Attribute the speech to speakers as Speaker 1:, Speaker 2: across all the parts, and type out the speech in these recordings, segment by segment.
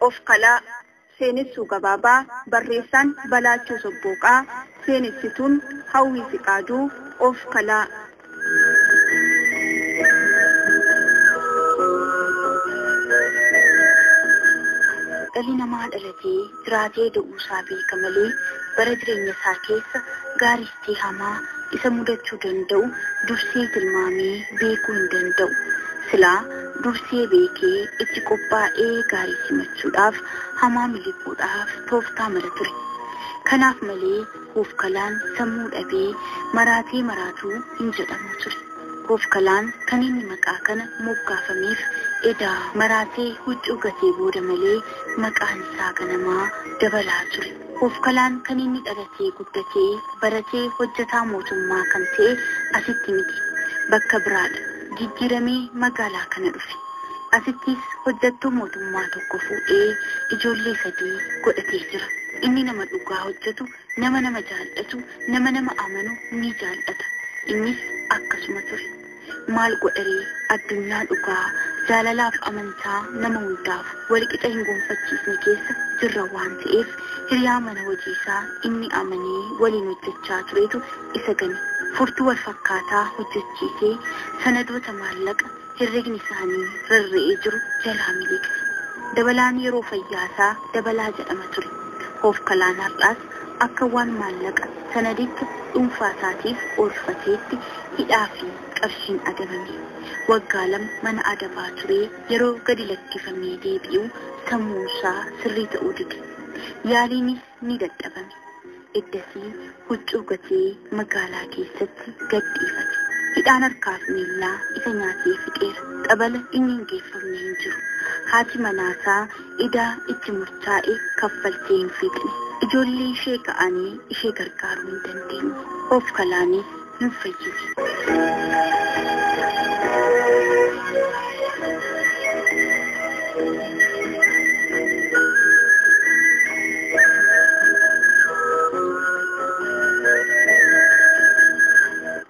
Speaker 1: Of kalaa seenessuu gabaabaa barreessaan Balaachoo Sobbooqaa seenessituun Hawwii Fiqaaduu of kalaa. Dhalli namaa dhalatee jiraatee du'uusaa beeka malee bara jireenya isaa keessa gaariis ta'e hamaa isa mudachuu danda'u dursee tilmaamee beekuu hin danda'u. Silaa dursee beekee itti qophaa'ee gaarii simachuudhaaf hamaa miliquudhaaf tooftaa mala ture. Kanaaf malee hoofkalaan sammuu dhabee maraatee maraatuu hin jedhamu ture. Hoofkalaan kan inni maqaa kana moggaafameef edaa maraatee huccuu gatee booda malee maqaan isaa ganamaa dabalaa ture. Hoofkalaan kan inni dhalatee guddatee baratee hojjetaa mootummaa kan ta'e asitti miti. Bakka biraadha. Jijjiiramee magaalaa kana dhufe. Asittis hojjettuu mootummaa tokko fuudhee ijoollee sadii godhatee jira. Inni nama dhugaa hojjetu, nama nama jaallatu, nama nama amanu ni jaallata. Innis akkasuma ture. Maal godharee addunyaa dhugaa jaalalaaf amantaa nama hundaaf walqixa hin gonfachiisne keessa jirra waan ta'eef hiriyaa mana hojii isaa inni amanee waliin hojjechaa turetu isa gane. Furtuu wal fakkaataa hojjechiisee sanadoota maallaqa herregni isaanii rarra'ee jiru jalaa miliqse. Dabalaan yeroo fayyaasaa dabalaa jedhama ture. Hoofkalaan har'aas akka waan maallaqa sanadicha dhuunfaa isaatiif oolfateetti hidhaa fi qarshiin adabame. Waggaa lama mana adabaa turee yeroo gadi lakkifamee deebi'u sammuun isaa sirrii ta'uu dide. Yaaliinis ni dadhabame. Eddasii huccuu gatee magaalaa keessatti gad dhiifate. Hidhaan harkaaf miillaa isa nyaatee fixeera. Xabala inni hin geeffamne hin jiru. Haati manaasaa idaa itti murtaa'e kaffaltee hin fixne. Ijoollee ishee ka'anii ishee gargaaruu hin dandeenye. Hoofkalaanis hin fayyine.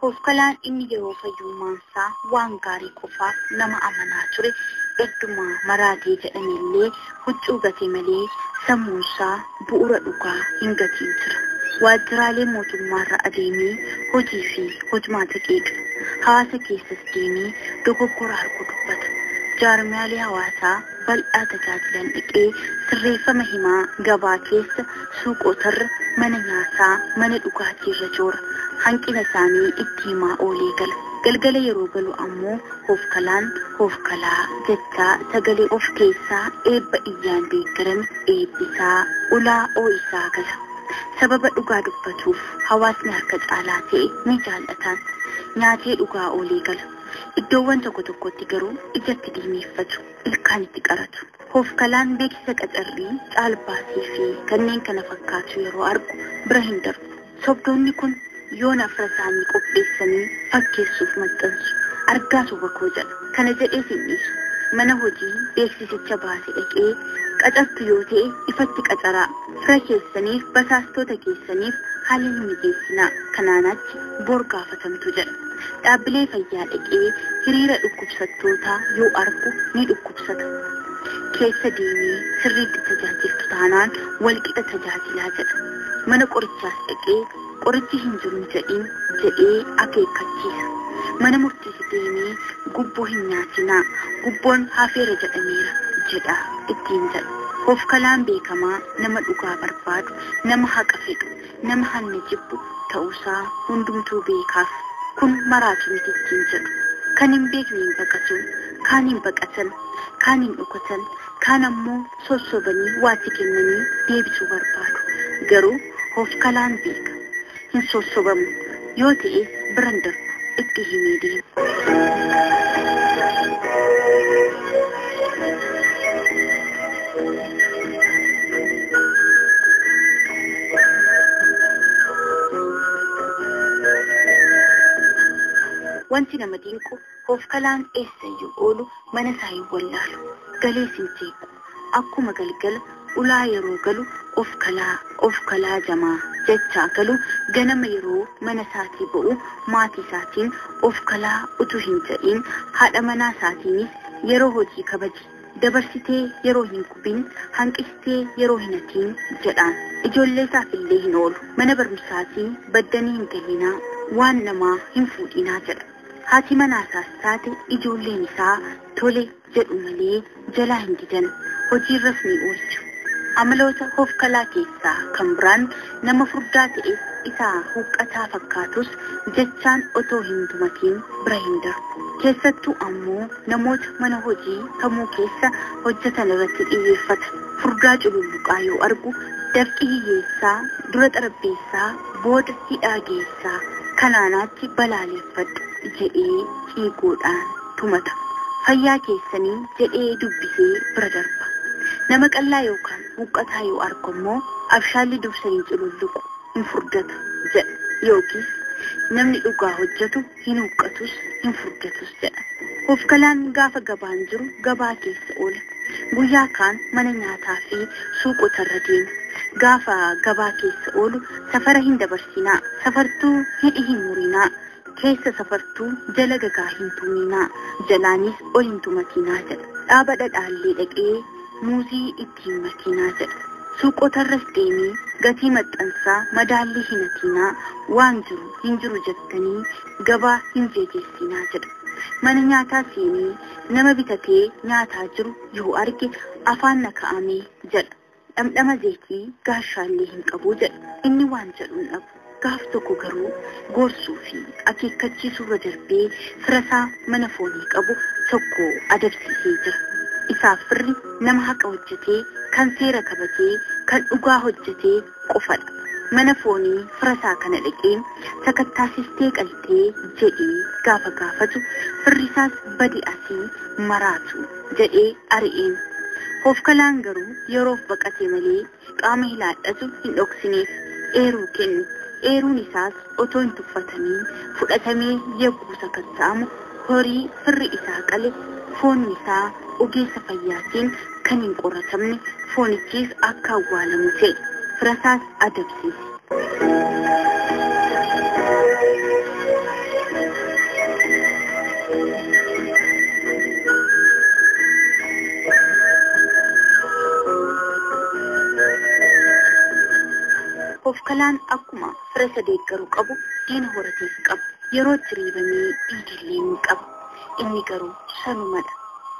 Speaker 1: Hoofkalaan inni yeroo fayyummaansaa waan gaarii qofaaf nama amanaa ture eddumaa maraatee jedhamellee huccuu gate malee sammuunsaa bu'uura dhugaa hin gatiin jira. Waajjiraalee mootummaarra adeemee hojii fi hojmaata qeeqa. Hawaasa keessas deemee dogoggora arguu dubbata. Jaarmiyaalee hawaasaa bal'aa tajaajilan dhiqee sirreeffama himaa gabaa keessa suuqotarra mana nyaataa mana dhugaatiirra joora. Hanqina isaanii itti himaa oolee gala. Galgala yeroo galu ammoo hoofkalaan hoofkalaa jechaa sagalee of keessaa eebba iyyaan deeggarame eebbisaa ulaa oo'isaa gala. Sababa dhugaa dubbatuuf hawaasni harka caalaa ta'e ni jaallataan. Nyaatee dhugaa oolee gala. Iddoowwan tokko tokkotti garuu ijatti diimeeffatu, ilkaan itti qaratu. Hoofkalaan beeksisa qacarrii, caalbaasii fi kanneen kana fakkaatu yeroo argu bira hin darbu. Sobdoonni kun yoo nafra isaanii qopheessanii fakkeessuuf maxxansu. Argaa soba koo jedha. Kana jedhees hin dhiisu. Mana hojii beeksisicha baase dhaqee qacartu yoo ta'e ifatti qacaraa. Fira keessaniif basaastota keessaniif haala hin mijeessinaa. Kanaan achi bor gaafatamtu jedha. Dhaabbilee fayyaa dhaqee hiriira dhukkubsattootaa yoo argu ni dhukkubsata. Keessa deemee sirriitti tajaajiltu taanaan walqixa tajaajilaa jedha. Mana qorichaas dhaqee qorichi hin jiru jedhin jedhee akeekkachiisa. Mana murtiis deemee gubboo hin nyaatinaa, gubboon hafeera jedhameera jedha ittiin jedha. Hoofkalaan beekamaa nama dhugaa barbaadu, nama haqa fedhu, nama hanna jibbu ta'uusaa hundumtuu beekaaf. Kun maraatu miti ittiin jedhu. Kan hin beekne hin baqatu, kaan hin baqatan, kaan hin dhokatan, kaan ammoo sossobanii waatti kennanii deebisuu barbaadu. Garuu hoofkalaan beeka. Hin sossobamu. Yoo ta'e biran darbu itti himee deema. Wanti nama dinqu hoofkalaan eessayyuu oolu mana isaa hin wallaalu. Galees hin jeequ. Akkuma galgala ulaa yeroo galu of kalaa jamaa jechaa galu ganama yeroo mana isaatii ba'u maatii isaatiin of kalaa utuu hin jedhin haadha manaa isaatiinis yeroo hojii kabaji. Dabarsitee yeroo hin gubin, hanqistee yeroo hin hatiin jedhaan. Ijoollee isaaf illee hin oolu. Mana barumsaatii baddanii hin galinaa, waan namaa hin fuudhinaa jedha. Haati manaa isaas taate ijoolleen isaa tole jedhu malee jalaa hin didan. Hojiirras ni oolchu. Amaloota hoofkalaa keessaa kan biraan nama furdaa ta'e isaa huqqataa fakkaatus jechaan otoo hin tumatiin bira hin darbu. Keessattuu ammoo namoota mana hojii kamuu keessa hojjetan irratti xiyyeeffata. Furdaa cululuqaa yoo argu dafqi hiyyeessaa, dura xarapheessaa, booda hidhaa geessaa, kanaanaatti balaaleffadhu jedhee ciigoodhaan tumata. Fayyaa keessanii jedhee dubbisee bira darba. Nama qallaa yookaan huqqataa yoo argu immoo abshaalli dursanii cululuqu hin furdatu jedha. Yookiis namni dhugaa hojjetu hin huqqatus hin furdatus jedha. Hoofkalaan gaafa gabaan jiru gabaa keessa oola. Guyyaa kaan mana nyaataa fi suuqotarra deema. Gaafa gabaa keessa oolu safara hin dabarsinaa, safartuu hidhi hin murinaa, keessa safartuu jala gagaa hin tuminaa, jalaanis ol hin tumatinaa jedha. Dhaaba dhadhaallee dhaqee muuzii ittiin makinaa jedha. Suuqotarras deemee gatii maxxansaa madaallii hin hatinaa, waan jiru hin jiru jettanii gabaa hin jeejessinaa jedha. Mana nyaataa seenee nama bitatee nyaataa jiru yoo arge afaan na kaa'amee jedha. Dhamdhama zeetii gaashaallee hin qabu jedha. Inni waan jedhu hin dhabu. Gaaf tokko garuu gorsuu fi akeekkachiisuurra darbee firasaa mana foonii qabu tokko adabsiisee jira. Isaaf firri nama haqa hojjetee, kan seera kabajee, kan dhugaa hojjetee qofadha. Mana foonii firasaa kana dhaqee sakattaasistee qaltee jedhee gaafa gaafatu firrisaas badi asii maraatu jedhee ari'een. Hoofkalaan garuu yeroof baqate malee qaama hilaadhatu hin dhoksineef eeruu kenne. Eeruun isaas otoo hin tuffatamiin fudhatamee yegguu sakatta'amu horii firri isaa qale foonni isaa ogeessa fayyaatiin kan hin qoratamne foonichis akka awwaalamu ta'e. Firasaas adabsiise. Hoofkalaan akkuma fira isa deeggaru qabu diina horateef qaba. Yeroo itti reebamee dhiigillee ni qaba. Inni garuu sanumadha.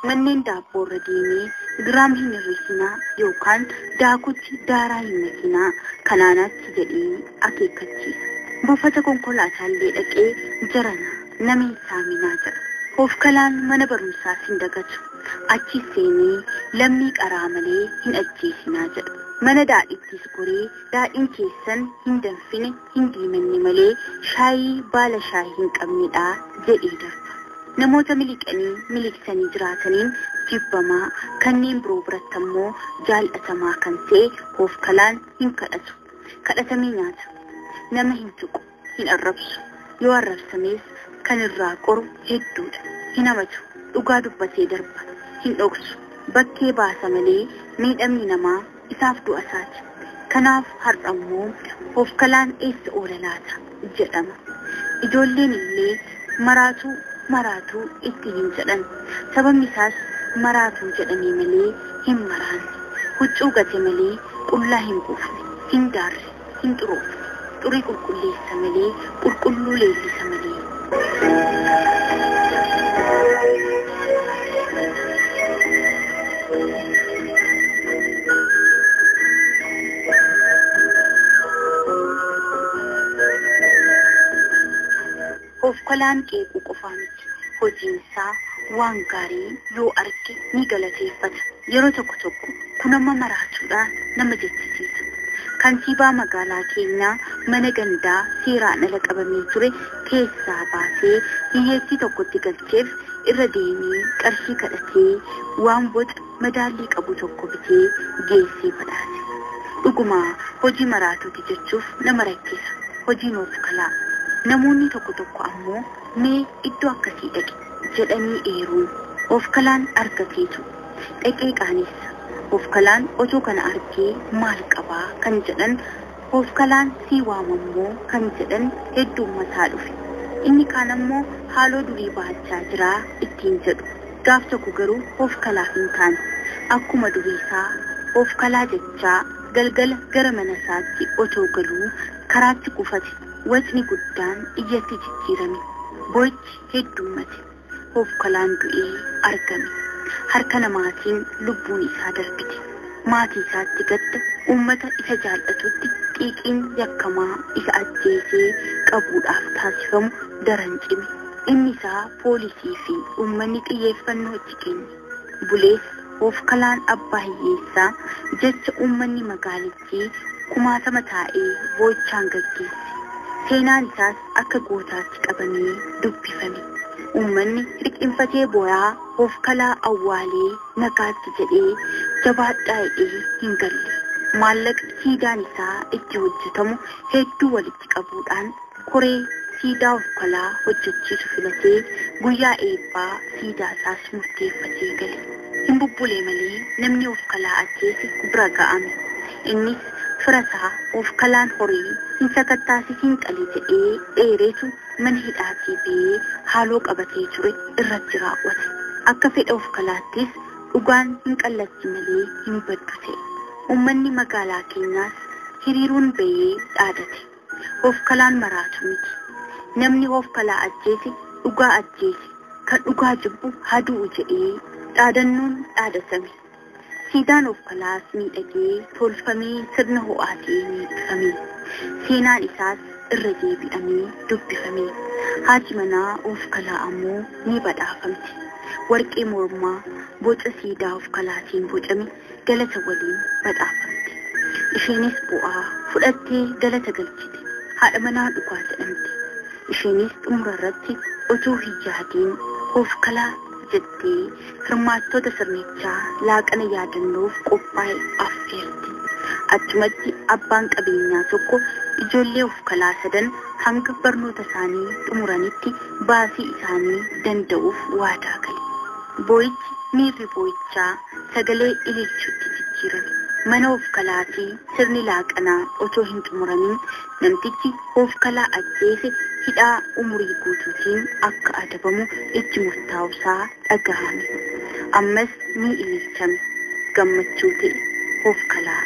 Speaker 1: Manneen daabboo irra deemee giraam hin hir'isinaa yookaan daakutti daaraa hin makinaa kanaanatti jedhee akeekkachiisa. Buufata konkolaataallee dhaqee jarana nama hin saaminaa jedha. Hoofkalaan mana barumsaas hin dagatu. Achi seenee lammii qaraa malee hin ajjeesinaa jedha. Mana daadhiittis goree daadhiin keessan hin danfine hin diimanne malee shaayii baala shaayii hin qabnedha jedhee darba. Namoota miliqanii miliqsanii jiraataniin jibbamaa kanneen biroo biratti ammoo jaallatamaa kan ta'e hoofkalaan hin kadhatu. Kadhatamee nyaata. Nama hin tuqu, hin arrabsu. Yoo arrabsames kan irraa qoru hedduudha. Hin hamatu, dhugaa dubbatee darba, hin dhoksu. Bakkee baasa malee miidhamni namaa isaaf du'a isaati. Kanaaf har'a immoo hoofkalaan eessa oola laata jedhama. Ijoolleen illee maraatuu maraatuu ittiin hin jedhan. Sababni isaas maraatuu jedhamee malee hin maraanne. Huccuu gate malee qullaa hin buufne, hin daarre, hin xuroofne. Xurii qulqulleessa malee qulqulluu leellisa malee. Hoofkalaan qeequu qofaa miti. Hojiin isaa waan gaarii yoo arge ni galateeffata. Yeroo tokko tokko kun amma maraatuudha nama jechisiisa. Kantiibaa magaalaa keenyaa mana gandaa seeraan ala qabamee ture keessaa baasee hiyyeettii tokkotti galcheef irra deemee qarshii kadhatee waan boca madaallii qabu tokko bitee geessee badhaase. Dhuguma hojii maraatuuti jechuuf nama rakkisa. Hojiin hoofkalaa. Namoonni tokko tokko ammoo mee iddoo akkasii dhaqi jedhanii eeruun hoofkalaan argateetu dhaqee qaanessa. Hoofkalaan otoo kana argee maal qabaa kan jedhan, hoofkalaan sii waamammoo kan jedhan heddummataa dhufe. Inni kaan ammoo haaloo durii baachaa jiraa ittiin jedhu. Gaaf tokko garuu hoofkalaaf hin taane. Akkuma duriisaa Hoofkalaa jechaa galgala gara mana isaatti otoo galuu karaatti kufate. Wacni guddaan iyyatti jijjiirame. Boo'ichi heddummate. Hoofkalaan du'ee argame. Harka namaatiin lubbuun isaa darbite. Maatii isaatti gadda, uummata isa jaallatutti xiiqiin yakkamaa isa ajjeesee qabuudhaaf taasifamu daran cime. Inni isaa poolisii fi uummanni xiyyeeffannoo itti kenne. Bulees Hoofkalaan abbaa hiyyeessaa jecha uummanni magaalittii kumaatama taa'ee boo'ichaan gaggeesse. Seenaan isaas akka gootaatti qabamee dubbifame. Uummanni riqinfatee boo'aa Hoofkalaa awwaalee nagaatti jedhee jabaadhaa jedhee hin galle. Maallaqa siidaan isaa itti hojjetamu hedduu walitti qabuudhaan koree siidaa Hoofkalaa hojjechiisu filatee guyyaa eebbaa siidaa isaas murteeffatee gale. Hin bubbulee malee namni Hoofkalaa ajjeese bira ga'ame. Innis fira isaa Hoofkalaan horii hin sakattaasisiin qale jedhee dheereetu mana hidhaatii ba'ee haaloo qabatee ture irratti raawwate. Akka fedha Hoofkalaattis dhugaan hin qallatti malee hin baddu ta'e. Uummanni magaalaa keenyaas hiriiruun ba'ee dhaadate. Hoofkalaan maraatu miti. Namni Hoofkalaa ajjeese dhugaa ajjeese, kan dhugaa jibbu hadu'u jedhee dhaadannoon dhaadatame. Siidaan Hoofkalaas miidhagee tolfamee sirna ho'aa ta'een eebbifame. Seenaan isaas irra deebi'amee dubbifame. Haati manaa Hoofkalaa ammoo ni badhaafamte. Warqee mormaa boca siidaa Hoofkalaatiin bocame galata waliin badhaafamte. Isheenis bu'aa fudhattee galata galchite. Haadha manaa dhugaa jedhamte. Isheenis xumura irratti utuu hin yaadiin Hoofkalaa jettee hirmaattota sirnichaa laaqana yaadannoof qophaa'e affeerte. Achumatti abbaan qabeenyaa tokko ijoollee Hoofkalaa sadan hanga barnoota isaanii xumuranitti baasii isaanii danda'uuf waadaa gale. Boo'ichi miirri boo'ichaa sagalee ililchuutti jijjiirame. Mana Hoofkalaatii sirni laaqanaa otoo hin xumuramin namtichi Hoofkalaa ajjeese hidhaa umurii guutuutiin akka adabamu itti murtaa'uusaa dhagahame. Ammas ni ililchame. Gammachuu ta'e. Hoofkalaa.